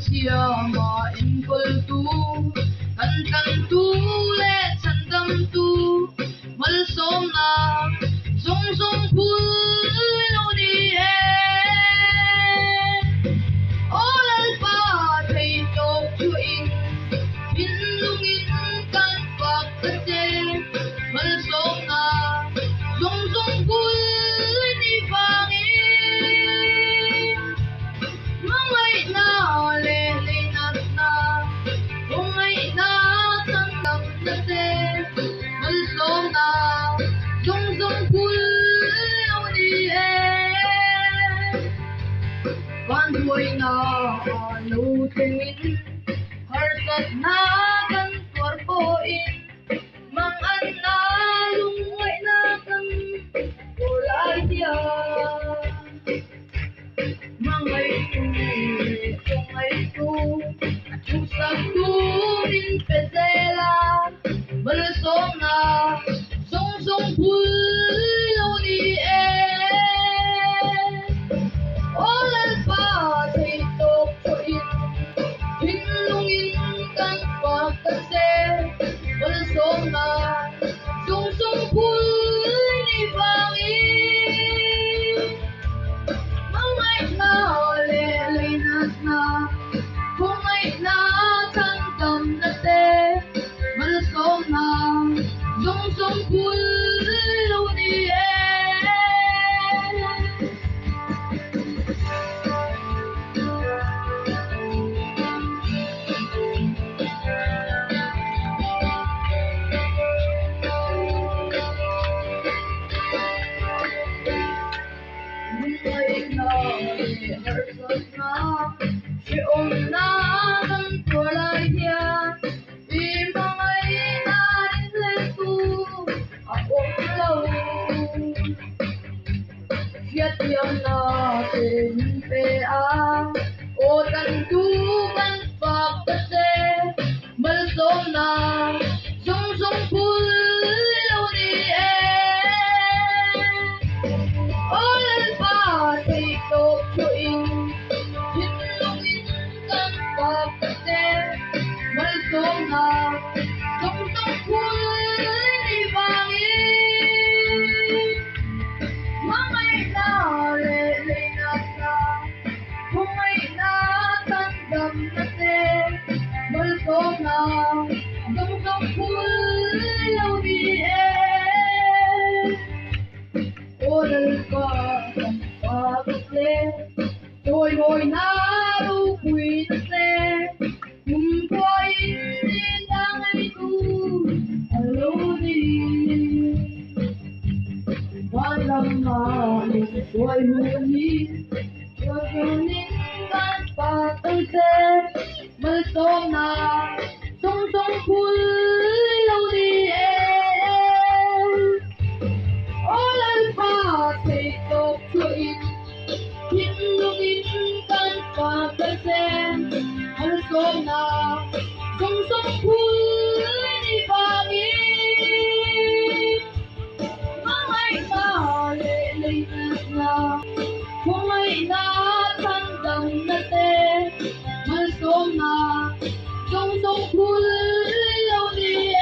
siama enkawltu, kan tlantu leh chhandamtu malsawmna zawng zawng phul lo ni e. Aw Lalpa theihtawp thuin thinlungin kan fak ta che, malsawmna zawng zawng phul ni vangin. Hmangaihna leh leinatna, khawngaihna chhandamna te, malsawmna zawng zawng phul lo ni e. Vanduaina lo thlengin harsatna kan tuar pawhin manganna lungngaihna kan tuar lai hian. Hmangaihtu leh khawngaihtu duhsaktu min pe zel a, malsawmna zawng zawng phul lo ni e. Aw Lalpa theihtawp thawhin thinlungin kan fak ta che, malsawmna zawng zawng phul ni vangin. Hmangaihna leh leinatna, khawngaihna chhandamna te, malsawmna zawng zawng phul lo ni e. Lungngaihna leh harsatna hrehawmna kan tuar lai hian i hmangaihna ringhleltu a awm lo. Hriatthiamna te min pe a, aw tantu kan fak ta che, malsawmna zawng zawng phul lo ni e. Aw Lalpa theihtawp thuin thinlungin kan fak ta che, malsawmna zawng zawng phul ni vangin. Hmangaihna leh leinatna, khawngaihna chhandamna te, malsawmna zawng zawng phul lo ni e. Aw Lalpa kan pa ka che, chawimawina ropuina che, Kumkhuain rinna ngeitu a lo ni. Van lamah min hruai hun hi Tualhmunin kan pa tal che, malsawmna zawng zawng phul lo ni e. Aw Lalpa theihtawp chhuahin Thinlungin kan pa tal che, malsawmna zawng zawng phul ni vangin. Hmangaihna leh leinatna, khawngaihna chhandamna te, malsawmna zawng zawng phul lo ni e.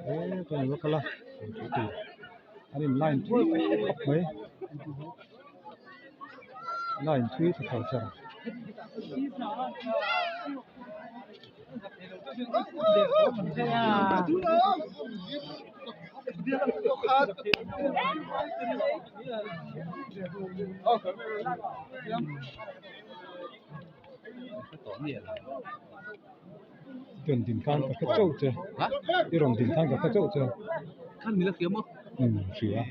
He tuna lo kal a an in line thui khawp mai line thui tha chho char. I rawn din khan ka hre chauh che i rawn din khan ka hre chauh che umm hria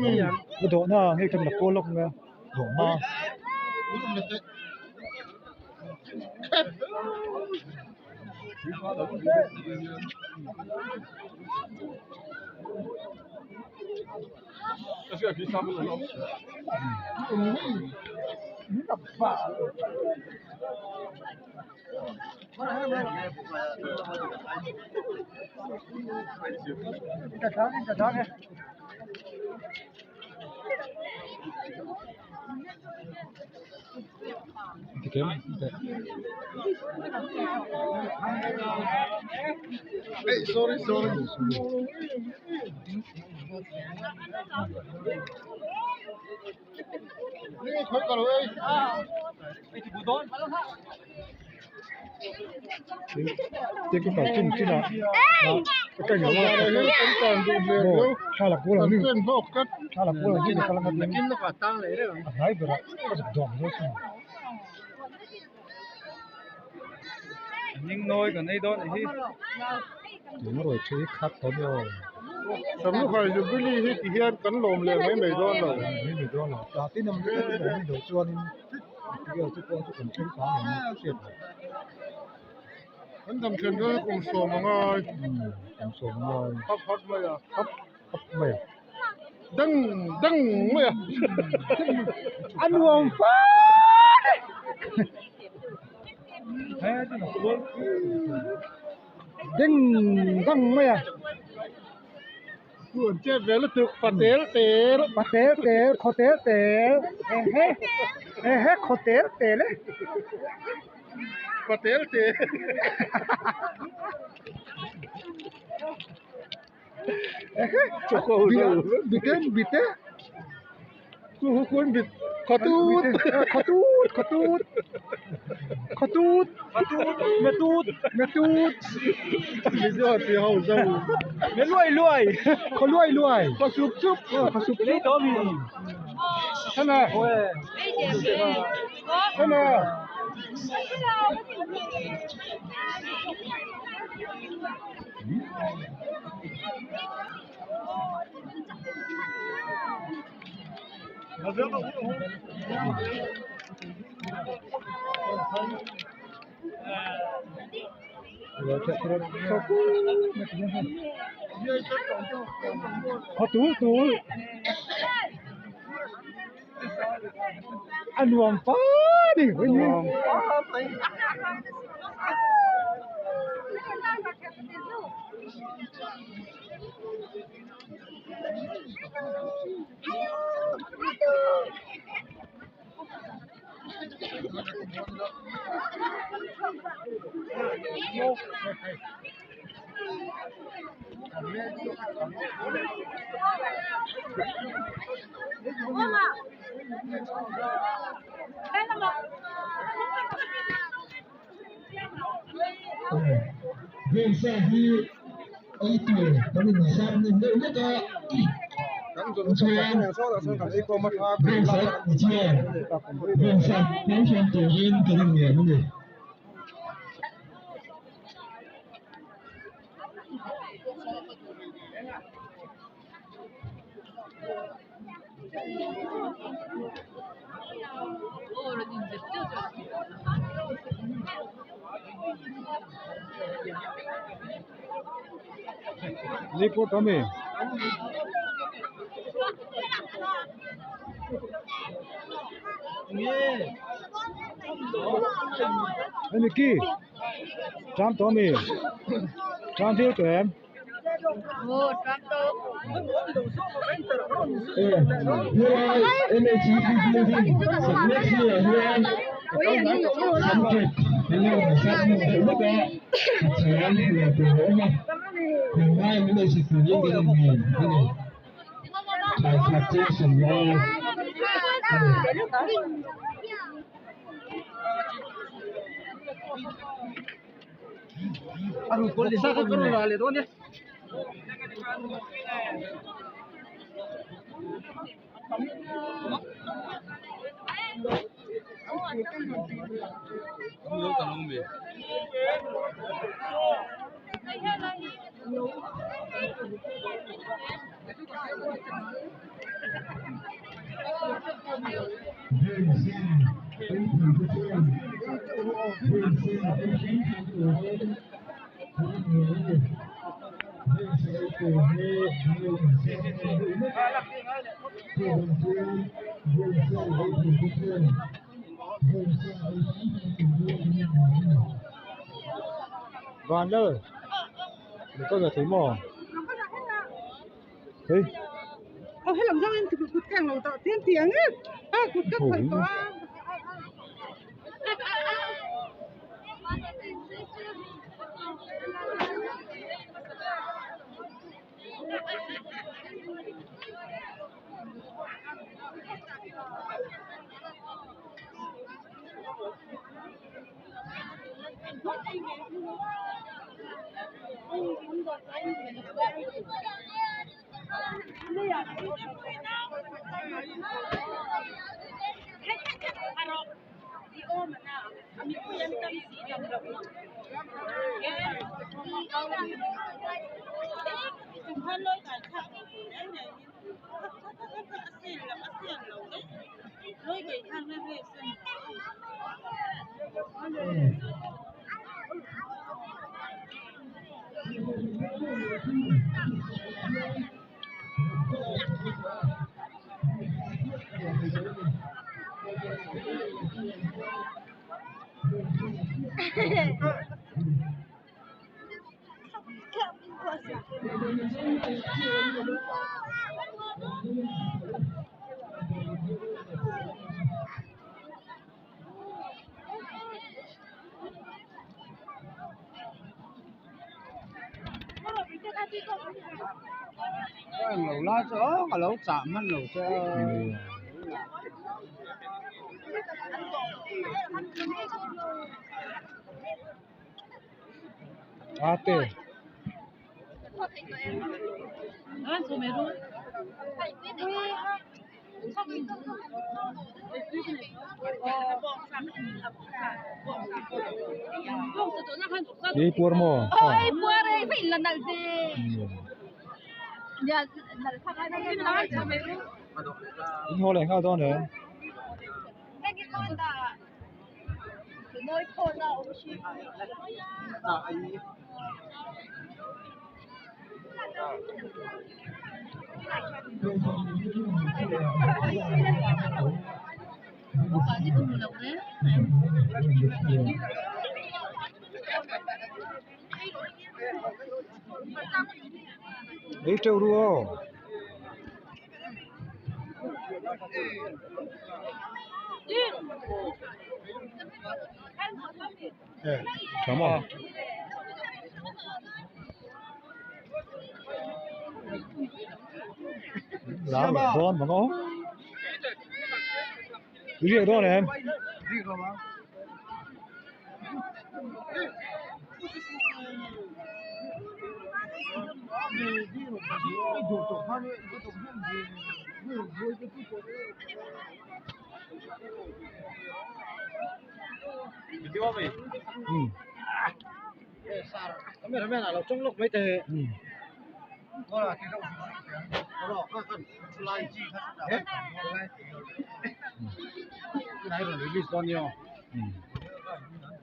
nge ka dawh na hei kan la kawl lawk mai a dawh hma. Kan dam thlen dawn a kum sawm a ngai. Kum sawm a ngai. Hap hap mai a. Hap hap mai a. Dang dang mai a. A nuam fat e. Ding dang mai a. Chu an chet ve lutuk patel tel. Patel tel khaw tel tel ehe ehe khaw tel tel e. Patel tel. Ehe bite bite. Chu kun bit khatut khatut khatut khatut khatut metut metut Mizo ti ho zo me luai luai khaw luai luai khaw sup sup khaw sup sup thana thana Khaw tul tul a nuam fat a ni. Vengsa hi ei tur kan inzar hnem deuh hlek a tichuan Vengsa chuan Vengsa hmang hram turin kan inngen a ni. Liput ami. Hemi ki tram tawh ami tram viau tawh em. Vanlal ka la thei maw hei ate ei puar maw Ôi, puar ei, phải là nal gì? Dạ, nal khác ai nó in haw leh nghal dawn em ei teuh ru aw. Tha maw lá leh dawn mang aw riak dawn em.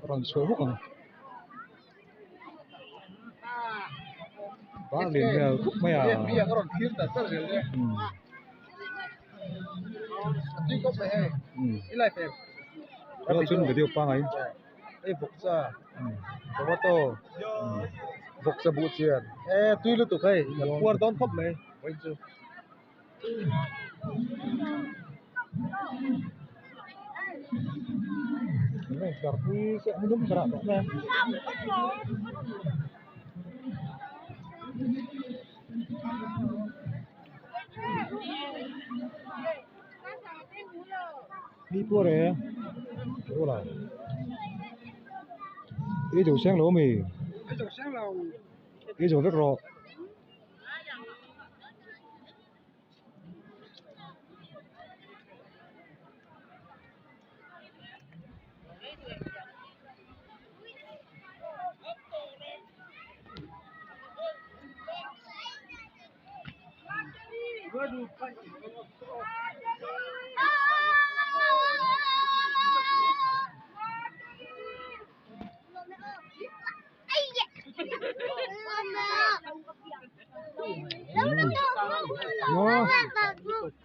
Rawn chhuah bawk ang bang lian hmel khawp mai a tunah chuan video pangngai hei vawksa tomato vawksa buh chian e tui lutuk hei kan puar dawn khawp mai vawiin chu. Mi puar e. Ei zo seng lo ami? Ei zo vek rawh.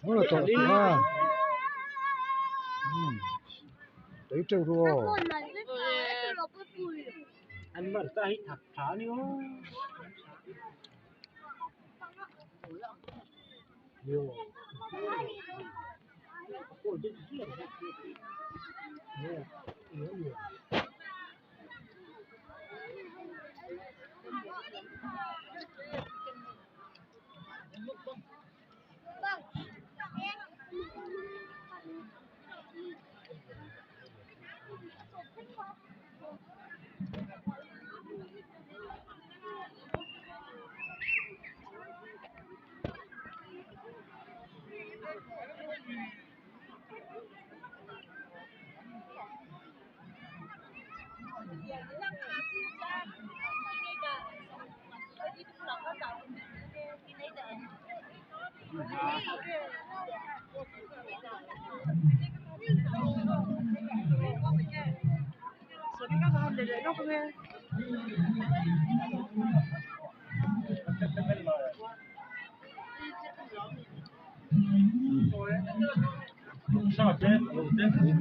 Nó là trộn ha. Đấy trâu rùa. Anh mở ra hít thạc thá nữa. Nhiều.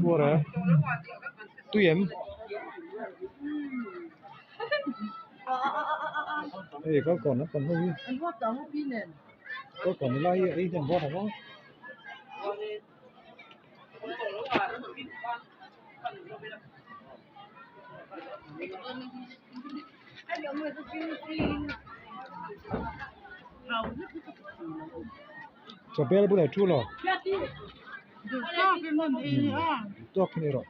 Mua Tuy em. Ê, có còn nó còn hơi. Có còn lại ấy thằng bó thằng nó. Cho bé bữa nay chú lo. Tôi cái này rồi.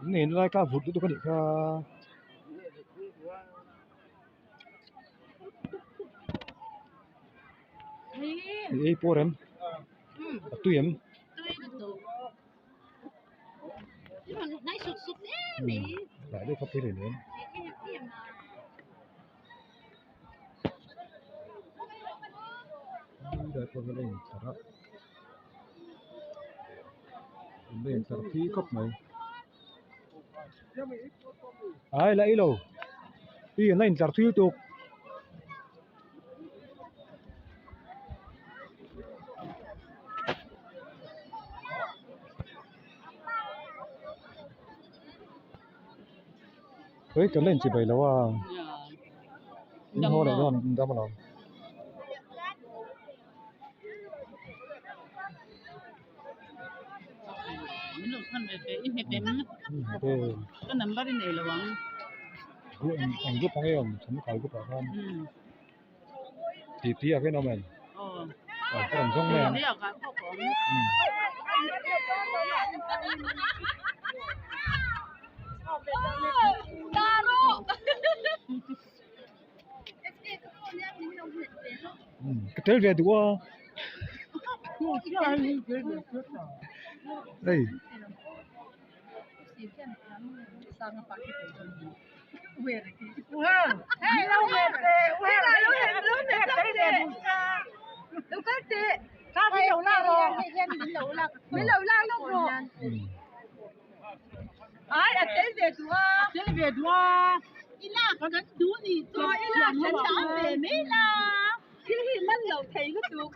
Nên lại cả vụt tôi có định cả ei por em tui em lại đây có cái này nữa đây có cái này thật đây thật phí cốc này ai lại lâu đi này chặt thủy tục ấy cái lên chỉ bày lâu à nhưng hôm nay nó đâm vào cái nằm bắt này là vắng anh giúp anh em chúng cái giúp anh thì tí ở cái nào mình ở cái đồng sông này cái thế về đúng không? Đây. Ila kan du ni chu ila kan tam ve mai la. Thil hi man lo thei lutuk.